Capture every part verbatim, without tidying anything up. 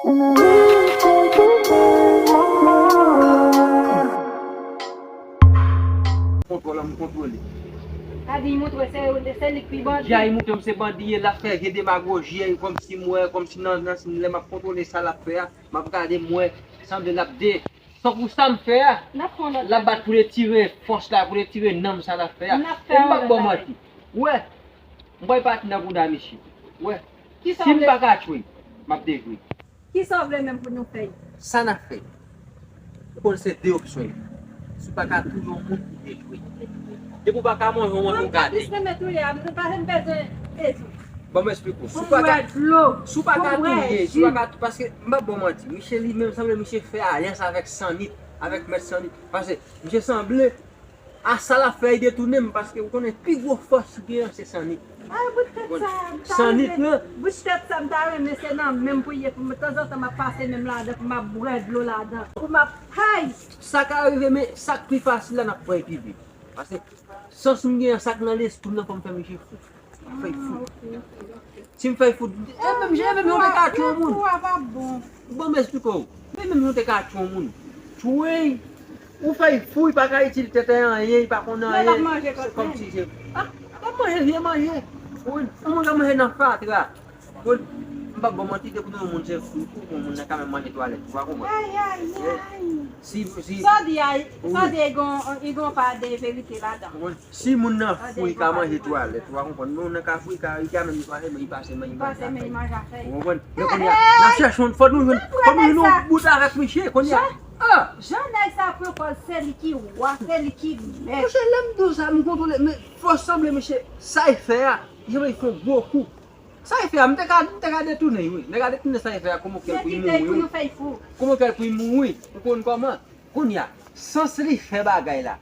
Kontwòl an, m kontwole. Sa di montre se, se li k pi bandi. Jay montre m se bandi ye, l ap fè vye demagoji, kòmsi m wè, kòmsi nan, nan, lè m ap kontwole sa l ap fè a, m ap gade, m wè, sanble l ap de, tankou sa m fè a, l ap bat pou retire fòs la, pou retire nanm sa l ap fè a. E m p ap ba w manti. Wè, m pral pati nan bouda misye. Wè, si m pa ka tchwe, m ap detwi. Kisa w vle menm pou nou fè? Sa n ap fè, ou konn se de opsyon yo. Si w pa ka touye yon moun, ou detwi. Depi w pa ka manje yon moun, ou gade. Mwen plis renmen touye a, mwen pa menm bezwen detwi. Ban m eksplike w. Si w pa ka, si w pa ka touye, si w pa ka tou-, paske m p ap ba w manti, misye li menm sanble misye fè alyans avèk Sannit, avèk mèt Sannit. Paske misye sanble a sa l ap fè, li detounen m, paske ou konnen pi gwo fòs ki genyen se Sannit. Ah, bout tèt sa, m ta renmen, bout tèt sa, m ta renmen se nan men m pou l ye, pou m tanzantan m ap pase men m ladan, pou m ap bwè dlo ladan, pou m ap, hay! Sa ka rive, men sa k pi fasil la, n ap pran epi viv. Paske sans m genyen, sa k nan lespri m nan, fò m fè misye fou. Fè l fou. Si m fè l fou, e menm jan, e menm jan w te ka tchwe yon moun. Ban m eksplike w. Men menm jan w te ka tchwe yon moun. Tchwe l, ou fè l fou, li pa ka itil tèt a anyen, li pa konn anyen. Se kòmsi se, ah, l ap manje vye manje. Wi, yon moun ka manje nan fatra. Wi, m p ap ba w manti, depi nou yon moun se fou, fou, yon moun nan ka menm manje twalèt, ou pa konprann? Ay, ay, ay. Si, si. Sa w di a, sa w di a, li gon, li gon pa de verite ladan. Wi. Si moun nan fou, li ka manje twalèt, ou pa konprann? Men moun nan ka fou, li ka, li ka menm li pase, men li pase, men li manje afè l. Ou konprann? Men kounye a, n ap chèche yon, fò nou jwenn, fò nou jwenn yon bout avèk misye, kounye a. Ah! Jan nèg sa pran kòl, se li ki wa, se li ki mèt. Monchè, lè m di w sa, m kontwole, men fò sanble, mesye, sa l fè a, li fè yon gwo kou. Sa l fè a, m te ka, m te ka detounen, wi. M te ka detounen sa l fè a, kòman fè l pou l mouri, wi. Kòman fè l pou l mouri, ou konn kòman? Kounye a, sans li fè bagay la.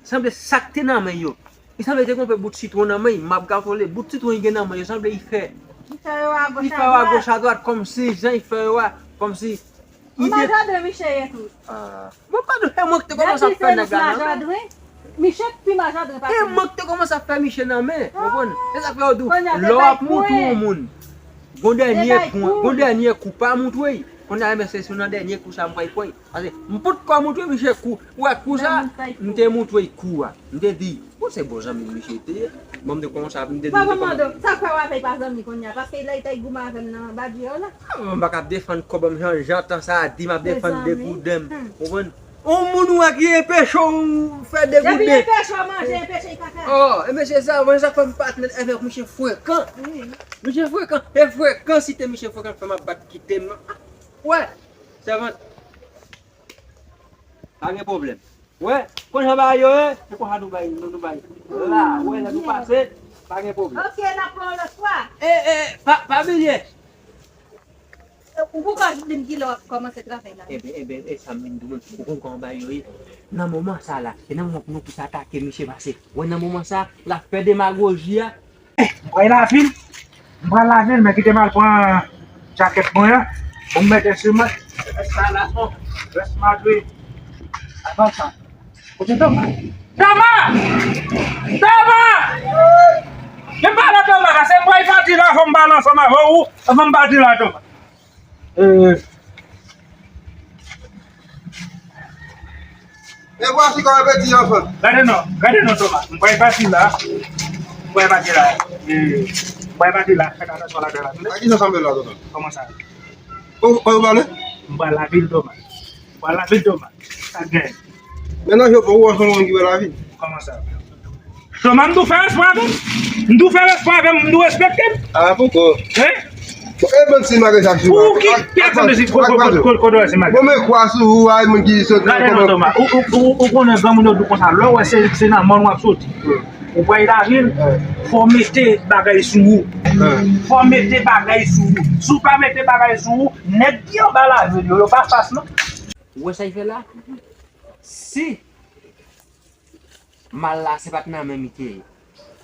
Sanble sa k te nan men yo. Li sanble te gon pe bout sitwon nan men, m ap gafole. Bout sitwon li gen nan men yo, sanble li fè. Li fè yo a goch a dwat, kòmsi jan li fè yo a, kòmsi li te. Majadren misye ye tou. Ah. Bon, pa dwe, e mwen ki te kòmanse ap fè nèg la nan men. Misye pi majadren pase mwen. E mwen ki te kòmanse ap fè misye nan men, konprann? Se sa k fè yo di w, lè w ap montre yon moun, gon dènye pwen, gon dènye kou, pa montre l. Kounye a, men se sou nan dènye kou sa m pral pran l. Paske m pout kò montre misye kou. Ou wè kou sa, m te montre l kou a. M te di, bon, se bon zanmi m misye te ye. Bon, m te kòmanse ap, m te di, m te kòmanse. Sa fè w ap fè pa zanmi kounye a, paske lè l te goumen avè m nan badye yo la. Ah, m pa ka ap defann kò ban m jan, jan tan sa a di m ap defann degouden m. Konprann? On moun ou wè ki enpeche w fè degouden. Depi enpeche w manje, enpeche l kaka. Oh, e mesye sa, mwen sa fè m pa t mèt avèk misye frekan. Misye frekan, e frekan, si te misye frekan k fè m ap bat kite m nan. Wè, sèvant. Pa gen pwoblèm. Wè, konn jan bagay yo ye, se konsa nou bay, nou, nou bay. La, wè, lè nou pase, pa gen pwoblèm. Ok, n ap pran yon lòt fwa. E, e, pa, pa bliye. Ou poko di m kilè w ap kòmanse travay la. Eben, eben, e sa m vin di w, ou konn kòman bagay yo ye. Nan moman sa la, se nan moman pou nou plis atake misye pase. Wè, nan moman sa, l ap fè demagoji a. M pral lavil. M pral lavil, men kite m al pran jakèt mwen an. Pou m mete sou mwen. Rès sa la, bon. Rès madri. Avan sa. Kote Toma? Toma! Toma! Men pale Toma, paske m pral pati la, fò m pale ansanm avè w, avan m pati la, Toma. Eh. E vwasi kòman peti anfan. Gade non, gade non, Toma. M pral pati la. M pral pati la. Eh, m pral pati la. Fè atansyon ladan la, tande? A ki sa sanble la, tonton? Kòman sa? Ou, ou pale? M pral lavil, Toma. M pral lavil, Toma. Sa gen. Men nan je pa w wè se yon moun ki pral lavil. Kòman sa? Toma, m tou fè respè avè m. M tou fè respè avè m, m tou respekte m. Ah, poko. Hein? Bon, e bann si magre sa sou ou. Pou ki pèsonn de si kote wè si magre? Bon, men kwa sou ou, ay, moun ki sot. Gade non, Toma. Ou, ou, ou, ou konnen granmoun yo di konsa, lè w wè se, se nan mòn w ap soti. Ou pral lavil, fò w mete bagay sou ou. Fò w mete bagay sou ou. Si w pa mete bagay sou ou, nèg ki anba lavil yo, yo pa fas non. Ou wè sa y fè la? Si mal la, se pa t nan men m li te ye.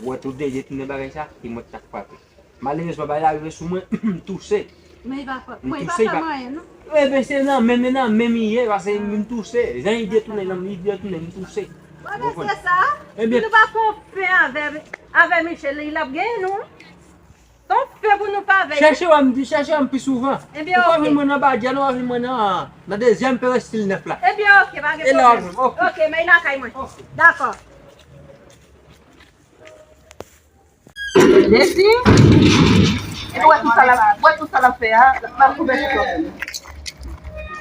Ou wè tou de je tounen bagay sa, e mwen k t ap frape. Malerezman, bagay la rive sou mwen, m touse. Men li pa fè, m touse, li pa fè m anyen, non. Eben, se nan men, men nan men m li ye, paske m touse. Jan li detounen nan, li detounen, m touse. Wè, men se sa. Ebyen, si nou pa fè yon pen avè, avè Michel, li, l ap genyen nou. Ton fè pou nou pa veye. Chèche wè m, chèche wè m pi souvan. Ebyen, oke. Ou pa vin mwen nan Badjè, non, ou pa vin mwen nan, nan dezyèm perestil nèf la. Ebyen, oke, pa gen pwoblèm. E la w ap jwenn, oke. Oke, men lakay mwen. Oke. Dakò. Lezi. E wè tout sa l ap, wè tout sa l ap fè a, l ap kouvèti kò l.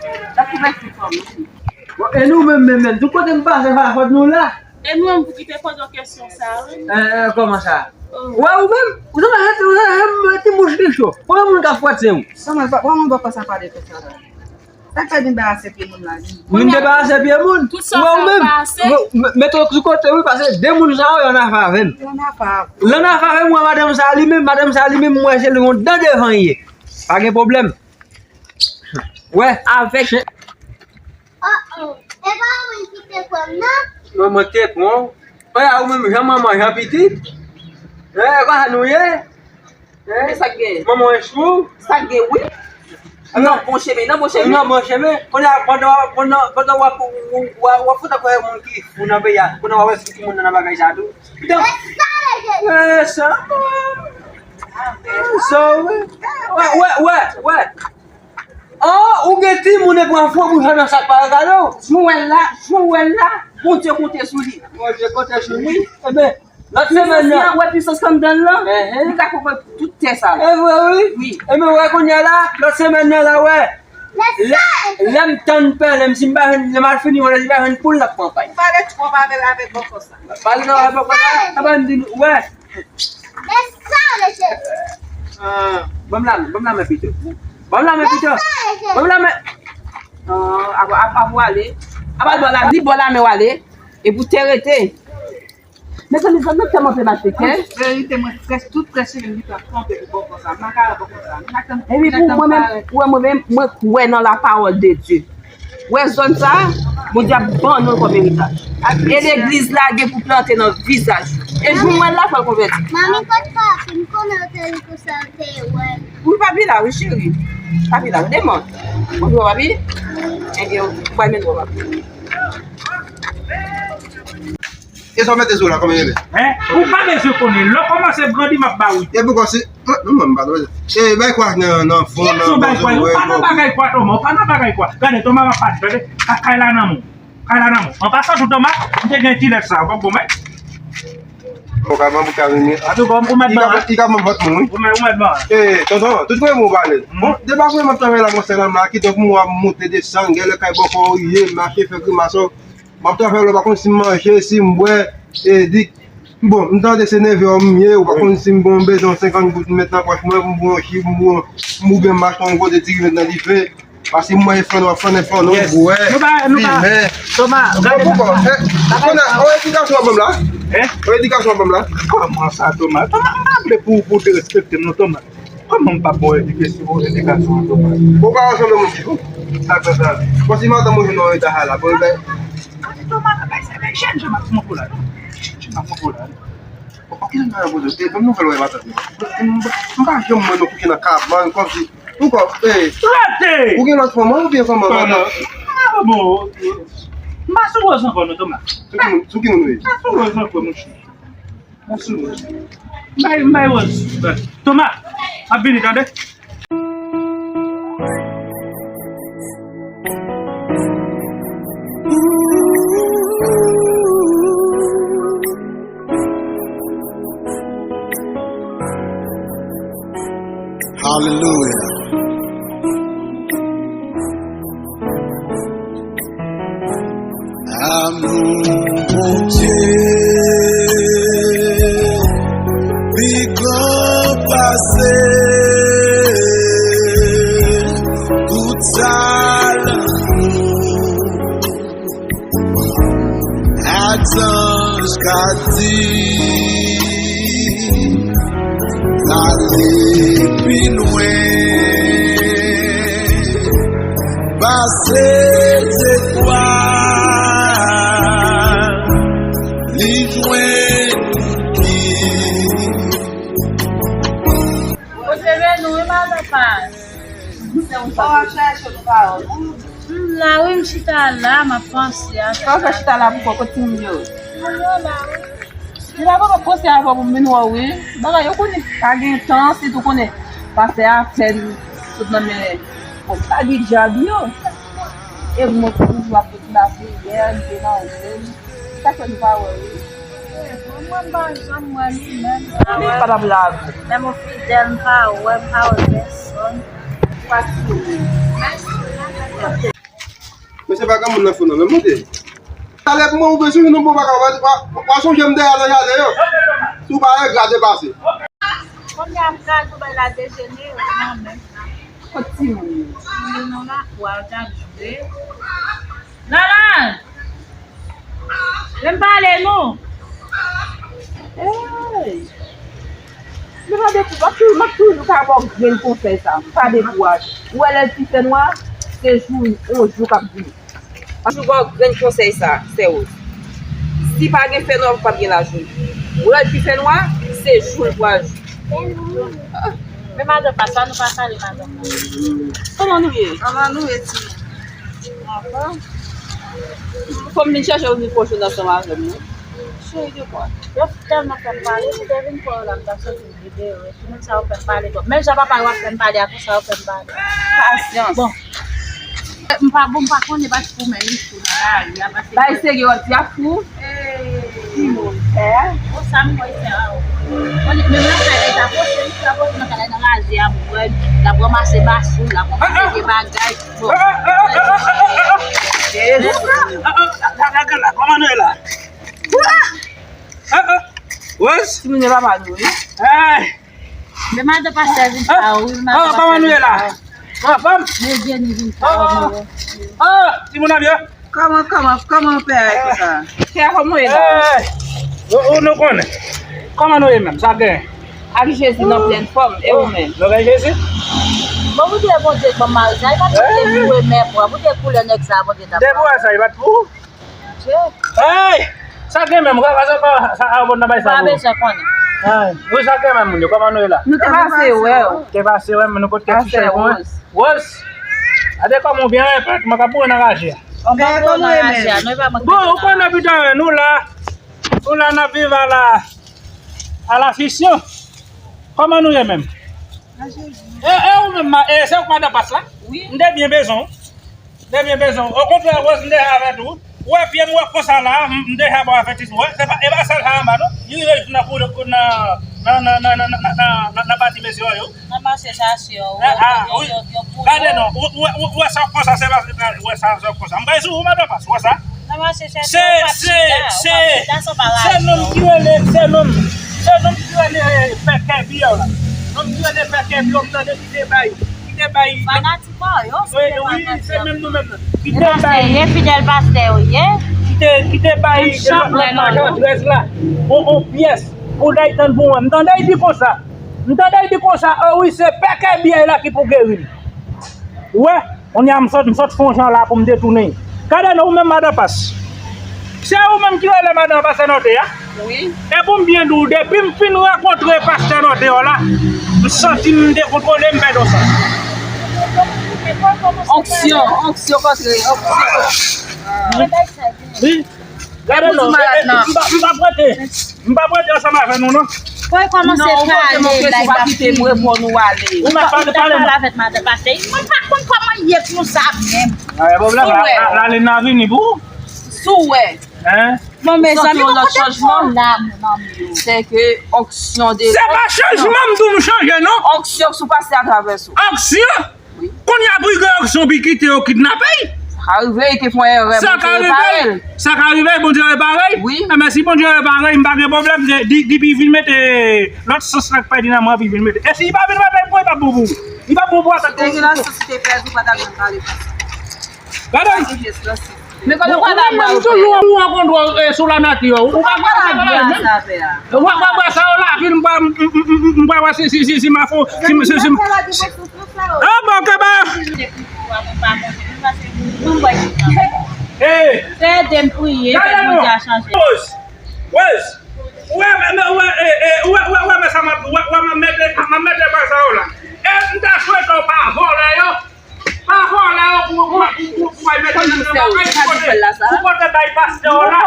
L ap kouvèti kò l. Bon, e nou menm, menm, menm, tout kote m pase, pa fòt nou la. E nou menm pou ki te poze w kesyon sa a, wi. Eh, eh, kòman sa? Oh. Wè, ou menm, ou ta mèt, ou ta mèt ti mouch li cho. Konbyen moun k ap fwèt se ou? Sa mwen pa, kòman bòkò sa pale konsa la? Sa k fè vin debarase pye moun la, vin? Vin debarase pye moun? Tout sa ou menm, pase. Ou, m-, mete w sou kote, wi, paske de moun sa yo, yo nan afè avè m. Yo nan afè avè m. Yo nan afè avè m, wè madanm sa li menm, madanm sa li menm, m wè se li yon dan devan l ye. Pa gen pwoblèm. Wè. Avèk. Oh, oh. E pa ou menm ki te pran m, non? Mwen, mwen te pran w. Wè, ou menm, jan manman, jan pitit. Eh, e pa nou ye? Eh? Men sa k gen? Manman w echwe w? Sa k gen, wi. Nan bon chemen, nan bon chemen. Nan bon chemen. Kounye a, pandan, pandan, pandan w ap, w, w, w, w ap fout ankò yon moun ki fou nan peyi a. Kounye a, w ap esplike moun nan bagay sa tou. Pita. Eh, sa, sa, wi. Wè, wè, wè, wè. Ah, ou gen timoun e pran fo pou jwenn nan sa k pa regade w. Jwèl la, jwèl la, Bondye konte sou li. Bondye konte sou li. Wi. Ebyen, lòt semèn nan. Wè pisans k anndan l lan. Li ka konprann tout tè sa la. E vre, wi. Wi. Ebyen, wè kounye a la, lòt semèn nan la, wè. Lè, lè m tann pè, lè m si m pa jwenn, lè m al fini, wè, lè m pa jwenn poul, l ap pran pay. Ou pale twòp avèk, avèk bòkò sa. Pale nan avèk bòkò sa, apa m di nou, wè. Ah, ban m lamen, ban m lamen pito. Ban m lamen pito. Ban m lamen. Ah, ap, ap, ap w ale. Ap al bò lamen, li bò lamen w ale. Epi w te rete. Mezanmi, zòt nan tèlman fè m achte kè. An verite, mwen prèske, tout prèske, li pa kanpe pou bòkò sa. M pa ka wè bòkò sa. Epi pou mwen menm, ou wè mwen menm, mwen kwè nan la parole de Dieu. Wè zòn sa, Bondye ap ban nou l kòm eritaj. E legliz la gen pou plante nan vizaj ou. E jou mwen la, fò l konvèti. Manmi, kot papi? M konnen w te di konsa, w te wè. Wi, papi la, wi, cheri. Papi la, wi, demen. Bonjou, papi. Ebyen, ou pral mennen w, papi. E sa w mete sou la, kòman e rele? Hein? Ou pa bezwen konnen. Lè w kòmanse grandi, m ap ba ou. E poukò se, non, non, non, m pa bezwen. E bay kwa nan, nan fon, nan fon, bay kwa, ou pa nan bagay kwa, Toma, ou pa nan bagay kwa. Gade, Toma, m ap pati, gade. Kay la nan men w. Kay la nan men w. An pasan tou, Toma, m te gen ti lèt sa, w p ap bon, men. Ou ka ban pou ka vini. An tou ka, ou mèt ban. I ka ban vant mwen, wi. Ou mèt, ou mèt ban. E, tonton, tout kote mwen pale. Bon, depi apre m ap travay la, monchè, la, m la, kidonk mwen ap monte desann, gèlè kay bòkò w ye, mache fè grimas, w. M ap travay la, ou pa konn si m manje, si m bwè, e di, bon, m tande se nevè w m ye, ou pa konn si m gon bezwen senkant goud m met nan pòch mwen, m bwè yon ji, m bwè, m oubyen m achte yon gwo de diri met nan dife. Paske m wè e fann w ap fann, e fann w bwè, fimen. Toma, gade. Bon, poukò? Konnen, o, edikasyon w ap ban m la? Hein? O, edikasyon w ap ban m la? Kòman sa, Toma? Toma, m pa vle pou, pou w derespekte m, non, Toma. Kòman m p ap ba w edike-, edikasyon an, Toma? Ou pa wè sanble moun ki fou? Sa fè sa. Bon, si madanm ou jwenn nan eta sa la, bon, ben. Toma, bay sa, bay jèn, jèn ap montre w la, non. Jèn ap montre w la, non. Bon, ki jan bagay poze? E, ban m nouvèl wè matant mwen. M pa janm wè nou kouche nan kabann, kòmsi, ou kò, e. Rete! Ou gen lòt fanm, oubyen kòman, matant? Ah, bon, m pa sou wòz ankò, non, Toma. Sou ki moun, sou ki moun ou ye? M pa sou wòz ankò, monchè. Mwen sou wout. M bay, m bay wòz. Toma, m ap vini, tande? Alelouya. Amou Bondye pi gran pase tout sa lanmou. Atanj ka di, ale pi lwen, pase zekwa, li jwenn ki. Poze men nou, wi, madan Paz. Sa w ap chèche nou pa wè. M la, wi, m chita la, m ap panse a. Sa w fè chita la poukò? Kote timoun yo? Timoun yo la, wi. Li pa pran konsèy avè w pou m vin wè w, wi. Bagay yo konnen pa gen tan, sitou konnen pastè a fè l sot nan men bon, pa gen djab yo. E mwen toujou ap fè ti lapriyè, m te nan jèn. Sa fè nou pa wè, wi. Mwen, mwen pa janm wè li menm. Li pa t ap lage. Menm ou fidèl, m pa wè, m pa wè pèsonn. Fatige. Mèsi. Mesye pa gen moun nan fon nan, men monte. Talè pou mwen, ou bezwen jwenn yon bon bagay, w a, w a, w a sonje m dèyè nan jaden yo. Si w pa engra, depase. Kounye a m gade w bay la dejenere, ou nan men. Kot timoun yo? Timoun yo nan lakou a, yo t ap jwe. Lalan! Vin pale nou! Hey! Nou pa dekou-, m ap toujou, m ap toujou ka ba w grenn konsèy sa. Pa dekouraje. Ou wè lè l ti fè nwa, se jou, yon jou k ap vini. M ap toujou ba w grenn konsèy sa, sè Rose. Si pa gen fè nwa, p ap gen lajounen. Ou wè lè l ti fè nwa, se jou l pral jou. Ah, men madan Pas la, nou pa pale madan Pas. Kòman nou ye? Kòman nou ye, timoun? Anfòm. Fò m vin chèche w vin fè yon chèn ansanm avè m, non? Cheri de kwa? Yo tèlman fè m pale, si te vin fè yo la, m t ap soti videyo, e timoun sa yo fè m pale twòp. Menm jan papa yo ap fè m pale a, konsa yo fè m pale. Pasyans. Bon. M pa, bon, m pa konnen, paske ou menm li fou nan lari a, paske bay serye, w ap di ap fou. Timoun, pè. Bon, sa m kwè, sè a, o. Konnen, menm nan kay la, l t ap poste, li t ap poste nan kay la, nan raje a, m wè l, l ap ranmase basou, l ap ranmase vye bagay. Bon. Jezi. Kòman nou ye la? Wes? Timoun yo pa mal, wi. Men madan pastè vin pa ou, wi, madan pastè vin pa ou. Anfòm? Men Jenny vin pa ou, wi. Timoun ap byen? Kòman, kòman, kòman pè a ye konsa? Pè a kòman ye la? Hey! Ou, ou nou konnen. Kòman nou ye menm? Sa gen? Ak Jezi nan plèn fòm, e ou menm? Nou gen Jezi? Bon, ou te Bondye k ban m mari sa, e pa Bondye ki voye mè pou ou, ou te koulè nèg sa, Bondye t ap. Depi w wè sa, e pa t pou ou? Hey! Sa gen menm, sa, sa, sa, sa, sa, bon, nan bay sa, pa bezwen konnen. Hey, wi, sa gen menm, moun yo, kòman nou ye la? Nou te pase wè w. Te pase wè, men nou pot kèk ti chèz pou mwen. Rose. Gade kòman w byen repèt, mwen ka boure nan raje a. Bon, ou konnen pita, nou la. Nou la, n ap viv a la, a la fiction. Kòman nou ye menm? E, e ou menm, ma-, e, se ou k madan Pas la? Wi. M te byen bezwen w. M te byen bezwen w. Okontrè, Rose, m deja avèti w. Ou wè pye m wè konsa la, m, m deja ba w avètisman. Ou wè, se pa, e pa sèl sa anba, non. Li rive jis nan kou, kou, nan, nan pati mesye yo. Nan mache chache yo, yo, yo, yo, yo pou yo. Gade non, ou, ou, ou, ou wè sa konsa, se pa, ou wè sa, sa konsa. M bay sou ou, madan Pas, ou wè sa? Nan mache chache yo, w ap chita, w ap chita, se yon bagay. Se nonm ki rele, se nonm, se nonm ki rele Pè Kèbi yo la. Nonm ki rele Pè Kèbi yo, m tande ki te bay, ki te bay. Fanatik pa yo, se wi, se menm nou menm nan. Ki te bay. Pastè ye, fidèl pastè yo ye. Ki te, ki te bay lòt majandrèz la. On, on pyès. Pou l ta tann pou mwen. M tande l di konsa. M tande l di konsa, o wi, se Pè Kèbi a la ki pou geri m. Ou wè, kounye a m sot, m sot fè yon jan la pou m detounen. Gade non, ou menm madan Pas. Se ou menm ki rele madan Pas nan nòte a? Wi. E pou m byen di w, depi m fin rankontre pastè nòte a la, m santi m dekontwole, m pèdi yon san. Onksyon, onksyon kontre, onksyon. Wi. Gade non, m pa, m pa prete. M pa prete ansanm avè nou, non. Fò l kòmanse pale la, l pa kite m reponn ou ale. Ou mèt pale, pale non. Avèk madan pastè. Mwen pa konn kòman l ye pou sa menm. Ay, pwoblèm la, la, la, li nan vini pou ou. Si w wè. Hein? Bon, mezanmi, nou kote fò la, mezanmi. Se ke onksyon de. Se pa chanjman m di w m chanje, non. Onksyon sou pastè a travèse w. Onksyon? Wi. Kounye a pou l gen onksyon pou l kite yo kidnape l. Sa ka rive, li te fè yon erè, Bondye repare l. Sa ka rive, Bondye repare l. Wi. Enben, si Bondye repare l, m pa gen pwoblèm, di, di pou l vin mete lòt sans la k pèdi nan mwen, pou l vin mete. E si li pa vin mete l, pou l pa bon pou ou. Li pa bon pou ou. Si te gen lòt sans, si te pèdi, ou pa t ap janm pale konsa. Gade. Pa gen jès lòt sans. Men kote w pral la, ou toujou ou rankontre w, eh, sou lanati, ou pa pral la, menm. Ou pa pral sa, ou la, vin, m pa, m, m, m, m, m pa wè si, si, si, si m a fon, si, si, si, si, ah, bon, ke ba. Eh. Fè ede m priye, fè Bondye a chanje. Wes, Wes, ou wè, men, men, ou wè, eh, eh, ou wè, ou wè, ou wè, men sa m ap, ou wè, ou wè, m ap mete, m ap mete pa sa yo la. E m ta swete w pa vòlè yo. Pa vòlè yo pou, pou, pou, pou, pou al mete nan bagay pou kote, pou kote bay pastè yo la.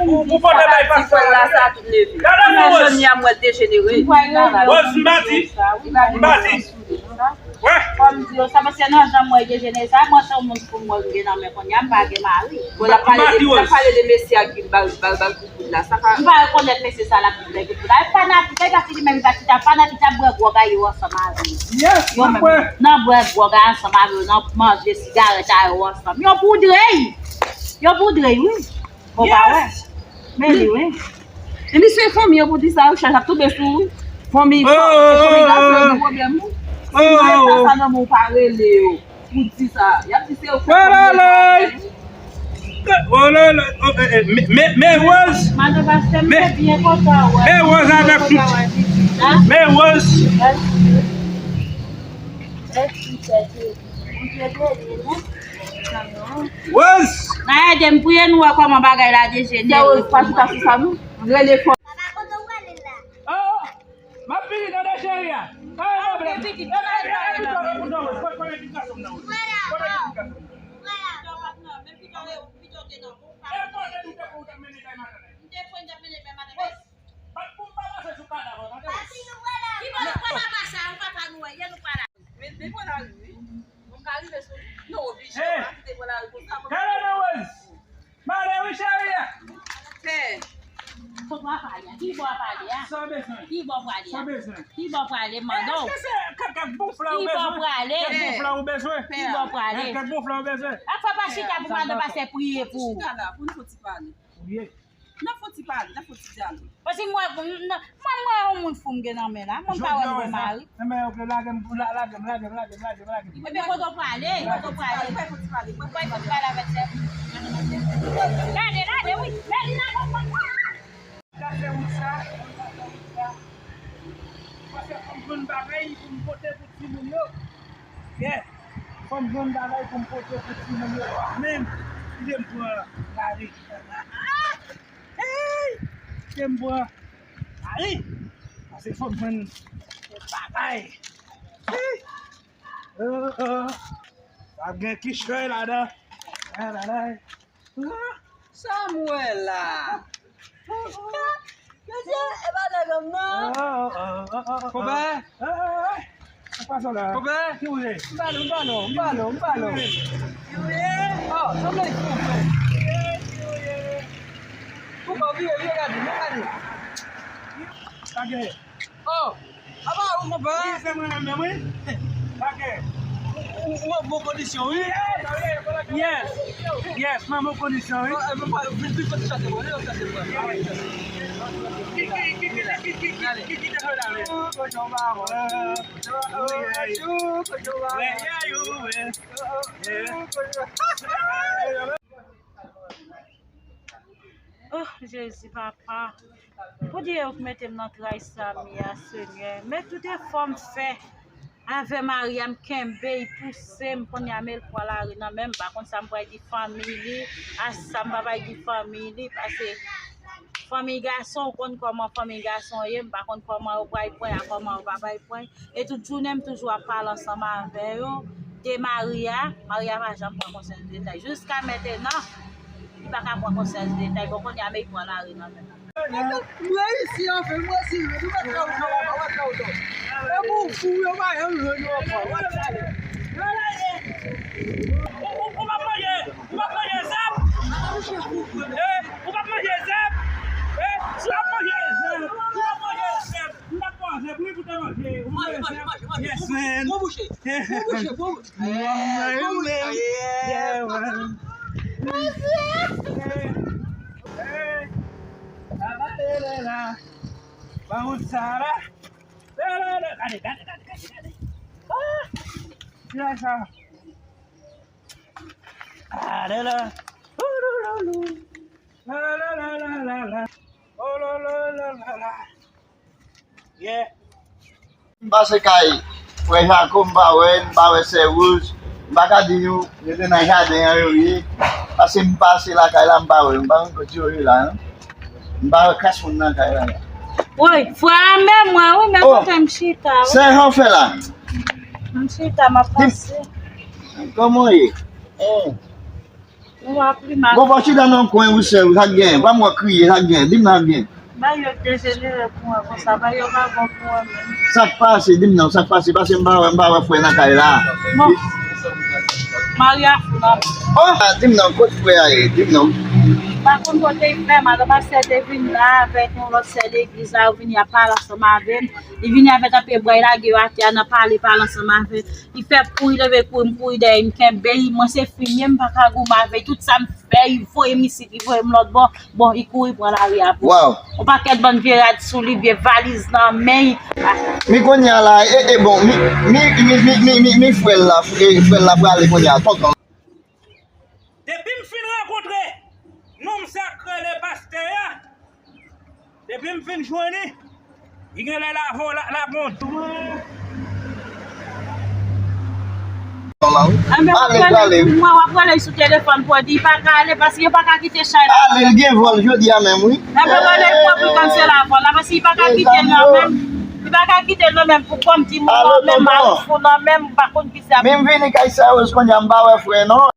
Ou, ou pote bay pastè la. Sa tout leve. Gade mwen, Rose. Jodi a, mwen dejenere. Rose, m pa di. M pa di. Wè. Kòm di yo, sa paske nan jan mwen dejenere, sa mwen se yon moun pou mwen gen nan men kounye a, m pa gen mari. Bon, l ap pale de, l ap pale de mesye a ki bal, bal, bal koukout la. Sa pa. M pa rekonèt mesye sa l ap di bèl koukout la. E fanatik, e pa si li menm li pa chita, fanatik ap bwè gwòg a yo ansanm avè l. Yo menm, nan bwè gwòg a ansanm avè yo, nan manje sigarèt a yo ansanm. Yo poudre! Yo poudre, wi. Ou pa wè? Men li, wi. E misye fanmi an pou di sa, yo chèche ap tonbe sou ou. Fanmi, fanmi gason yo gen pwoblèm, wi. Si mwen fè sa nan men w, pa rele yo. Pou di sa. Y ap di se yo k fè fanmi an. Oh la la, oh, eh, eh, men, men, men Rose. Madan pastè, m te byen kontan wè. Men Rose avèk tout. Men Rose. Mèsi. Mèsi, Tèt. Bondye beni nou. Rose! N a ede m priye nou wè kòman bagay la dejenere. Tè Rose, pa chita sou sa non. Rele fò. Papa, kote w prale la? Oh! M ap vini, tande cheri a. Pa gen pwoblèm. Vini, vini, vini, vini, vini, Rose. Kote, kote ti gason m nan, Rose? Kote ti gason m nan? E kote nou te pou w t ap mennen kay madanm? M te pran, m t ap mennen kay madanm. Rose, bat pou m pa pase sou kadav ou, tande? Ki bò nou pral pase a, yon papa nou wè, yè nou pral. Men, men pran lari, wi. Bon, m ka rive sou li. Non, oblije, ou pa kite pran lari konsa. Gade non, Rose. M ale, wi, cheri a. Pè. Kote w ap pale a? Ki bò w ap pale a? Sa w bezwen? Ki bò w prale a? Sa w bezwen? Ki bò w prale, m mande w? Èske se kèk, kèk bon flan ou bezwen? Ki bò w prale? Kèk bon flan ou bezwen? Ki bò w prale? Kèk bon flan ou bezwen? Afè pa chita pou madan pastè priye pou ou. Chita la, pou n fon ti pale. Priye. N ap fon ti pale, n ap fon ti dyalòg. Paske mwen, mwen, mwen, mwen, yon moun fou m gen nan men la. Mwen pa wè m gen mari. Enben, ok, lage m, la-, lage m, lage m, lage m, lage m, lage m. Enben, kote w prale? Kote w prale? Mwen fon ti pale, mwen fon ti pale. Mwen fon ti pale avèk sè m. Gade, gade, wi. Gade, gade, gade. Gade wout sa. Paske fò m jwenn bagay pou m pote pou timoun yo. Yeah. Fò m jwenn bagay pou m pote pou timoun yo. Men, kite m pran lari. Hey! Kite m pran lari. Paske fò m jwenn bagay. Hey! Oh, oh. Pa gen kichòy ladan. Hey, hey, hey. Sa m wè la? Mesye, e pa nèg an m nan. Konpè? Konpè? Ki w ye? M pa non, m pa non, m pa non, m pa non. Ki w ye? Oh, sanble li fou, frè. Ki w ye? Konpè, vire, vire, gade, vire, gade. Sa gen? Oh, apa ou konpè? Wi, se mwen menm, wi. Pake. Ou, ou, ou an bon kondisyon, wi. Yes. Yes, mwen an bon kondisyon, wi. Oh, eh, men pa, vin, vin, vin, chante mwen, vin, chante mwen. Ki, ki, ki, ki, ki, ki, ki, ki, ki te fè la, wi? Kote w pa wè. Kote w pa wè. Oh, Jezi, papa. Bondye, ou k mete m nan tray sa m ye a, Senyè. Men tout efò m fè avè mari a, m kenbe, li pouse m, kounye a, men l pran lari nan men m. M pa konn sa m pral di fanmi li, a sa m pa pral di fanmi li, paske fanmi gason, ou konn kòman fanmi gason ye, m pa konn kòman yo pral pran, a kòman yo pa pral pran. E tout jounen, m toujou ap pale ansanm avè yo de mari a. Mari a pa janm pran konsyans de detay. Jiska mentenan, li pa ka pran konsyans de detay. Bon, kounye a, men li pran lari nan men. M reyisi anfen, m reyisi. Nou mèt fè wout nan papa, mèt fè wout nan. E pou fou, yo pa janm jwenn yo ankò. Mèt fè wout. Ou, ou, ou p ap manje, ou p ap manje zèb. Eh, ou p ap manje zèb. Eh, si w ap manje zèb, si w ap manje zèb. M pa t manje, wi, pou te manje. Manje, manje, manje, manje. Yes, man. Bon bouche. Bon bouche, bon bouche. Bon bouche. Yeah, man. Hey, hey. Sa va, lè, lè, la. Ba wout sa la. Lè, lè, lè. Gade, gade, gade, gade, gade. Ah. Ki la sa? Ah, lè, lè. Oulouloulou. La, la, la, la, la, la. Oh, la, la, la, la, la. Yeah. M pase kay frè Jako, m pa wè l, m pa wè sè Wouj. M pa ka di nou, yo te nan jaden an yo ye. Paske m pase lakay la, m pa wè l, m pa konn kote yo ye la, non. M pa wè kras moun nan kay la, non. Woy, frè a menm mwen, wi, men kote m chita, wi. Sè, jan w fè la? M chita, m ap panse. Kòman w ye? Oh. Ou a pi mal. Bon, fò chita nan yon kwen ou sèl, sa k gen? Pa m wè kriye, sa k gen? Di m sa k gen. Bay yo dejenere pou mwen konsa, bay yo magon pou mwen menm. Sa k pase? Di m non, sa k pase? Pase m pa wè, m pa wè frè nan kay la. Bon. Mari a fou nan. Oh, di m non, kot frè a ye? Di m non. Pa konn kote l fè, madan pastè te vin la avèk yon lòt sè legliz la, yo vini ap pale ansanm avè m. Li vini avèk anpe bwa, li lage yo atè a nan pale, pale ansanm avè m. Li fè kouri, leve kouri, m kouri dèyè, m kenbe l. Mwen se fi m ye, m pa ka goumen avè l. Tout sa m fè, li voye m isit, li voye m lòt bò. Bon, li kouri pran lari a pou. Waw. Yon pakèt bann vye rad sou li, vye valiz nan men l. Mi kounye a la, e, e bon, mi, mi, mi, mi, mi, mi, mi frè l la, e, frè l la prale kounye a, tonton. Depi m fin rankontre nonm sa k rele pastè a, depi m fin jwenn li, li genlè lave w la, lave w. Anben, w ap rele, mwen, w ap rele sou telefòn pou w di li pa ka ale, paske yo pa ka kite chay la. Ale, l gen vòl jodi a menm, wi. Anben, rele l pou w di l kansele avè l la, paske li pa ka kite l nan men m. Li pa ka kite l nan men m pou kòm di mwen menm, Marouf ou nan men m, m pa konn ki sa. Men m vini kay Sè Rose kounye a, m pa wè frè non.